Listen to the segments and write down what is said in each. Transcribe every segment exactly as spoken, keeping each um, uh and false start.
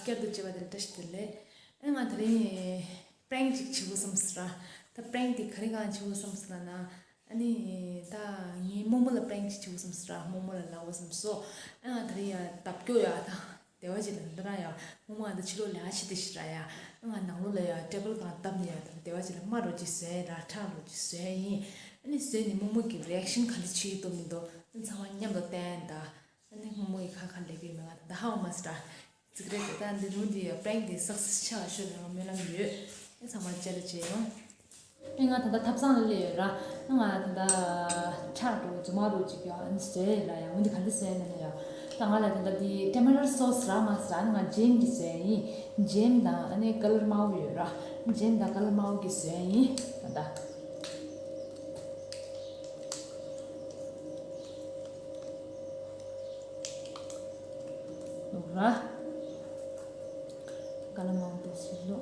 བསྐྱར་དུ་མཇལ་བ་དེ་ལ་བཀྲ་ཤིས་བདེ་ལེགས། ཨ་ང་དེ་རིང་པྲེང་ཅིག་བྱེད་དགོས་བསམ་སོང་ར། ད་པྲེང་དེ་ག་རེ་གང་བྱེད་དགོས་བསམ་སོང་ལབ་ན། ཨ་ནི་ད་ངའི་རྨོ་མོ་ལ་པྲེང་ཅིག་བྱེད་དགོས་བསམ་སོང་ར། རྨོ་མོ་ལ་ལབ་དགོས་བསམ་སོང་། ཨ་ང་དེ་རིང་ཡ་ལྟ་སྐྱོ་ཡ་ད། དེ་བ་ཅིག་ལ་འདི་རང་ཡ་རྨོ་མོ་ཨ་ད་ཕྱི་ལོགས་ལས་ཨ་ཆི་དེ་ཞིག་ར་ཡ། ཨ་ང་ནང་ལོགས་ལ་ཡ་ཊེ་བལ་སྒང་བཏབ་ནས་ཡ་ད་དེ་བ་ཅིག་ལ་རྨ་རོ་ཅིག་བཟོས་ཡ་ར་ཁྲག་རོ་ཅིག་བཟོས་ཡ་ཡིན། ཨ་ནི་བཟོས་ནས་རྨོ་མོ་གི་རི་ཨེག་ཤན་ག་འདྲ་བྱེད་ཀྱི་འདུག་མི་འདུག་ཨ་ཚང་མ་མཉམ་དུ་བལྟས་ཡ་ད། ཨ་ནི་རྨོ་མོ་ཡི་ཁ་ཁ་ལས་པའི་མི་ང་ད་ད་ཧའོ་མ་སི་ཏྲ། ཙིག་རེད་དེ་ད་འདི་རུང་འདི་པྲེང་དེ་སག་སེ་སི་ཆགས་ཤོད་ལ་ང་སྨོན་ལམ་ཡོད། ཨེ་ཚང་མ་བཅར་རེ་བྱེད་ཡོང་། ཨེ་ང་ད་ད་ཐབ་ཚང་ལ་སླེབས་ཡོད་ར། ཨ་ང་ད་ད་ཁྲག་འགྲོ་རྫུན་མ་རུ་ཅིག་ཡོད་ཨ་ནི་བཟོས་ཡོད་ར་ཡ། འོན་ཏེ་ག་འདི་བཟོས་ཡོད་ན་ཡ། ད་ང་ལ་ད་ད་འདི་ཊོ་མེ་ཊོ་སོ་སི་ར་མ་སི་ར་ཨ་ནི་ང་ཇེམ་གྱི་བཟོས་ཡིན། ཇེམ་དང་ཨ་ནི་ཀ་ལར་དམར་པོ་ཡོད་ར། ཇེམ་དང་ཀ་ལར་དམར་པོ་གྱི་བཟོས་ཡིན་ད་ད། ལོག་ར། ཀ་ལར་དམར་པོ་དེ་ཕྱིར་ལོག་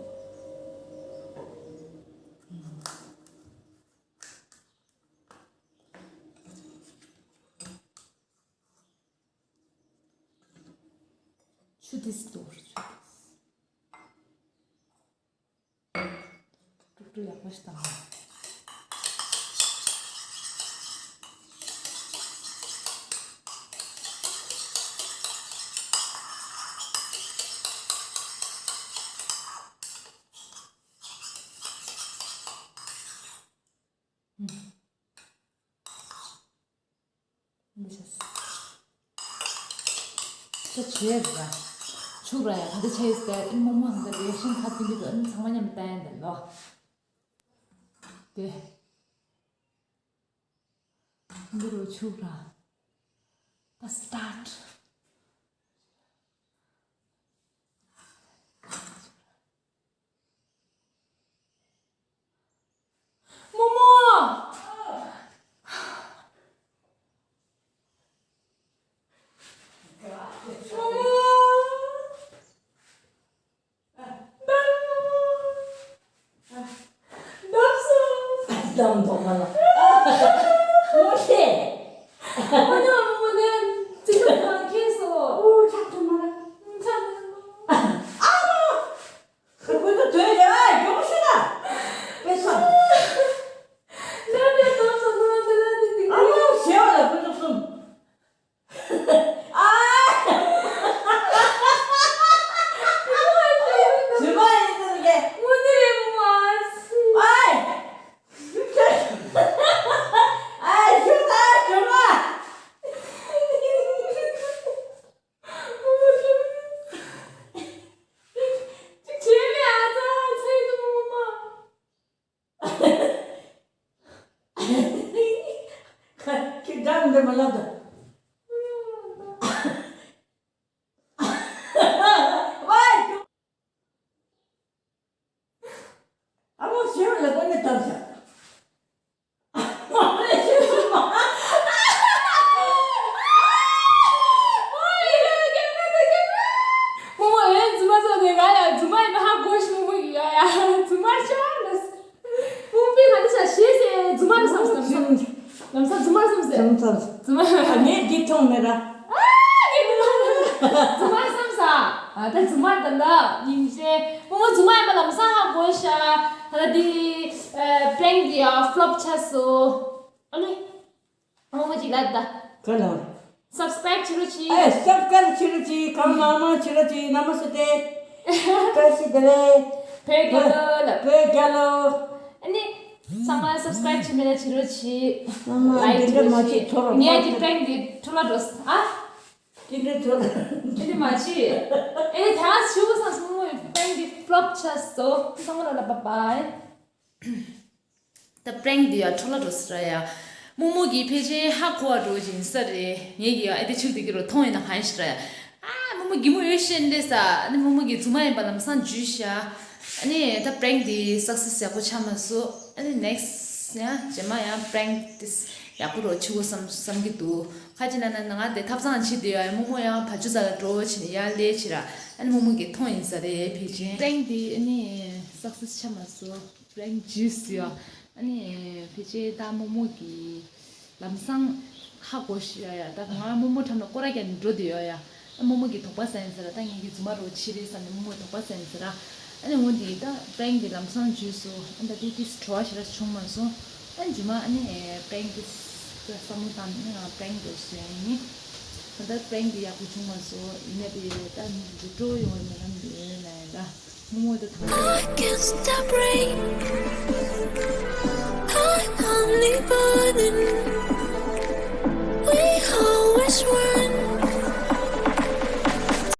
ཆུ་དེ་ལོག་ཆུ་དེ། དཀྲུག་དཀྲུག་ཡག་པོ་ཞིག་བཏང་། ཨུམ། འདི་བྱས། ད་བྱས་ར། ཆུ་ར་ཡ་ད་ལྟ་བྱས་ཟེར་ཨིན་རྨོ་མོ་ཧང་ག་རེ་ཤིང་ཁ་ཏིང་གི་འདུག་ཨ་ནི་ཚང་མ་མཉམ་དུ་བལྟ་ཡ་འདི་ལོ། དེ། འདི་རུ་ཆུ་ར། ད་སི་ཊར་ཊི། རྨོ་མོ། རྨོ་མོ། བསྡམས་སོང་། བསྡམས་འདུག་མ་ལ། རྨོ་ཤེས། རྨོ་མོ་རྨོ་མོ་ནས་ཅི་ཐུབ་ཐང་ཁེངས་སོ། ཨུ་ཆག་ཐུབ་མ་ལ། ཆག་ཐུབ་མ་ལ། ཨ་མ། ཁོ་ཚོ་དོན་རེ་བ་མགྱོགས་ཤོད་ན། དཔེ་ཆ། ལ་ལ་ལ་ལ་ལ་ལ་ལ། ཨ་མ་ཞེ་བ་ལ་ཁོ་ཚོ་གསུམ། ཨ། ཇུ་མ་ཡིན་ཟེར་གི། དངོས་གནས་རེད་མ་ཟེར། ཨའི། ཨའི་ཞུ་ད་ཇུ་མ། ཁྱེད་འགྲམ་འདི་མ་ལབ་དང་། ཨ་མ་ཞེ་བ་ལ་ཀོ་ནས་བཏབ་བཞག། རྨོ་མོ་ཡང་རྫུན་མ་ཟེར་ནས་ང་ཡང་རྫུན་མ་ཡིན་པ་ཧ་གོ་ཞིག་རྨོ་མོ་ཡིན་ཡ་ཡ་རྫུན་མ་ཆགས་ལ། རྨོ་མོ་པས་ང་འདི་ཆ་ཤེས་ཟེར་རྫུན་མ་རུ་བསམ་སོང་། ལམ་སང་རྫུན་མ་རུ་བསམ་ཟེར། རྫུན་མ་རུ་བསམ། རྫུན་མ་ཨ་ངས་འདི་མཐོང་མེད་ར། ཨ་ངས་འདི་མཐོང་མེད། རྫུན་མ་རུ་བསམ་ས། ཨ་ད་རྫུན་མ་ད་ལ་ཡིན་ཞེས་རྨོ་མོ་རྫུན་མ་ཡིན་པ་ལམ་སང་ཧ་གོ་ཤག་ད་ལ་འདི་པྲེང་འདི་ཡ་ཕ་ལོབ་ཆགས་སོང་། ཨ་ནི། རྨོ་མོ་ཅིག་ལབ་ད། ག་ལ། སབ་སི་ཀ་རེབ་བྱེད་རོགས་གྱིས། ཨེ་སབ་སི་ཀ་རེབ་བྱེད་རོགས་གྱིས། གང་མང་མང་བྱེད་རོགས་གྱིས། ནམ་མ་སུ་ཏེ། བཀྲ་ཤིས་བདེ་ལེགས། བོད་རྒྱལ་ལོ་ལབ། བོད་རྒྱལ་ལོ། ཨ་ནི། ཚང་མ་སབ་སི་ཀ་རེབ་བྱེད་མེད་ན་བྱེད་རོགས་གྱིས། ཚང་མ་ལའིཀ་འདི་འདྲ་མ་བྱེད་རོགས་གྱིས། ཚོར་རོགས། ངས་ཀྱི་པྲེང་འདི་འཕྲོ་བརླག་འགྲོ་སོང་ཨ། འདི་འདྲ་ཚོར། འདི་འདྲ་མ་བྱེད། ཨེ་ད་ཞུ་སང་སོང་མོ་པྲེང་འདི་ཕ་ལོབ་ཆགས་སོང་། ཚང་མ་ལ་ལ་བཱའི་བཱའི། ད་པྲེང་འདི་ཡ་འཕྲོ་བརླག་འགྲོ་སོང་ར་ཡ། རྨོ་མོ་གིས་ཕལ་ཆེར་ཧ་གོ་བ་འགྲོ་བཞིན་ས་རེད། ངས་ཀྱི་ཡ་ཨེ་དེ་ཆུ་དེ་གི་རུ་མཐོང་ཡོད་ན་གང་ཡིན་ཤི་ར་ཡ། ཨ་རྨོ་མོ་གི་མོ་ཡོད་ཤེས་འདྲེ་ས། ཨ་ནི་རྨོ་མོ་གི་རྫུན་མ་ཡིན་པ་ལམ་སང་འཇུས་ཤག་ཨ་ནི་ད་པྲེང་འདི་སག་སེ་སི་ཡག་པོ་ཆགས་མ་སོང་། ཨ་ནི་ནེག་སི་ཡ་རྗེས་མ་ཡང་པྲེང་འདི་ཡག་པོ་རོ་ཆུ་བོ་བསམ་བསམ་གི་འདུག་ཁ་ཅིག་ན་ན་ང་དེ་ཐབ་ཚང་བྱེད་དེ་ཡ་རྨོ་མོ་ཡང་བ་ཅུ་ས་ལ་འགྲོ་བྱེད་ནས་ཡ་ལས་བྱེད་ར། ཨ་ནི་རྨོ་མོ་གི་མཐོང་ཡིན་ས་རེད་ཕལ་ཆེར། པྲེང་འདི་ཨ་ནི་སག་སེ་སི་ཆགས་མ་སོང་། པྲེང་ཇུས་ཡོད། ཨ་ནི་ཕལ་ཆེར་ད་རྨོ་མོ་གི་ལམ་སང་ཧ་གོ་ཤི་ཡ་ཡ། ད་ང་རྨོ་མོ་འགྲམ་ལ་སྐོར་ར་རྒྱག་ནས་འགྲོ་དུས་ཡོད་ཡ། རྨོ་མོ་གི་དོགས་པ་ཟ་ཡིན་ཟེར་ར། ད་ངེད་ཀྱི་རྫུན་མ་རོ་ཕྱི་རེད་བསམ་ནས་རྨོ་མོའི་དོགས་པ་ཟ་ཡིན་ཟེར་ར། ཨ་ནི་འོ་འདི་ད་པྲེང་འདི་ལམ་སང་བརྗོད་སོང་། ཨ་ད་དེ་ཏིས་བྲོ་བ་ཞེ་དྲག་བྱུང་མ་སོང་། ཨ་ནི་རྗེས་མ་ཨ་ནི་པྲེང་འདི་བསམ་བློ་བཏང་ནས་ཨ་པྲེང་འདི་བཟོས་ཡིན། ད་ལྟ་པྲེང་འདི་ཡག་པོ་བྱུང་མ་སོང་། ཡིན་ན་དེ་ད་མི་འདི་སྤྲོ་ཡོང་བའི་སྨོན་ལམ་ཡོད་ལ་ཡིན་ད། རྨོ་མོ་ད་ཐུག I can't stop praying.